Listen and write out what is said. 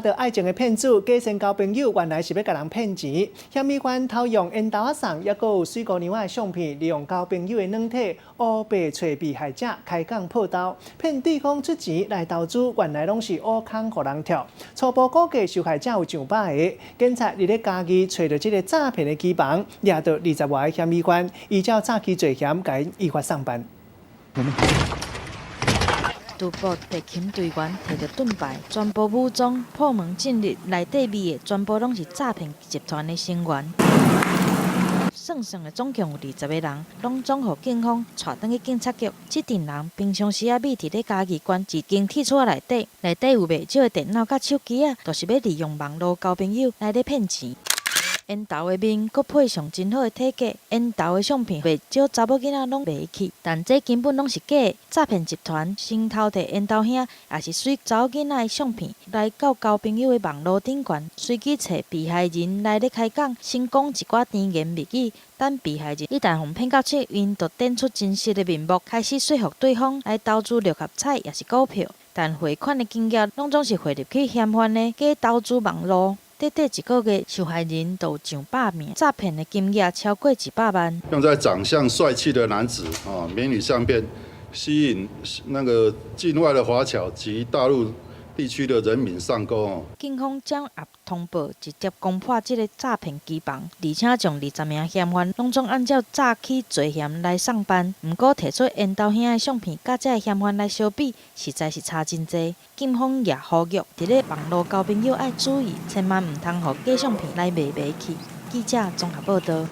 著愛情的騙子，假裝交朋友，原來是欲共人騙錢。嫌疑犯偷用緣投仔送，抑閣有媠姑娘仔的相片，利用交朋友的軟體，烏白揣被害者開講報道，騙對方出錢來投資，原來攏是烏空予人跳。初步估計受害者有上百个。警察佇咧嘉義揣著這个詐騙的機房，掠著20外个嫌疑犯，依照詐欺罪嫌，共𪜶依法送辦。缉捕特勤隊員提著盾牌，全部武裝破門進入，內底匿的全部攏是詐騙集團的成員。算算的總共有20個人，攏總予警方帶轉去警察局。這陣人平常時仔匿佇咧嘉義縣一間鐵厝內底，內底有袂少的電腦佮手機仔，就是欲利用網路交朋友來咧騙錢。緣投的面，閣配上真好的體格，緣投的相片，袂少查某囡仔攏袂去。但這根本攏是假的，詐騙集團先偷提緣投兄，抑是媠查某囡仔的相片，來到交朋友的網路頂懸，隨機揣被害人來咧開講，先講一寡甜言蜜語，等被害人一旦予騙到手，𪜶就展出真實的面目，開始說服對方來投資六合彩，抑是股票。但匯款的金額攏總是匯入去嫌犯的假投資網路。短短一個月，受害人就有上百名，詐騙的金額超過100萬。用在長相帥氣的男子啊，美女相片，吸引那個境外的華僑及大陸地區的人民上鈎哦。警方掌握通報，直接攻破這個詐騙機房，而且將20名嫌犯攏總按照詐欺罪嫌來送辦。毋過提出緣投兄的相片，佮這个嫌犯來相比，實在是差真濟。警方也呼籲，佇咧網路交朋友愛注意，千萬毋通予假相片來賣賣去。記者綜合報導。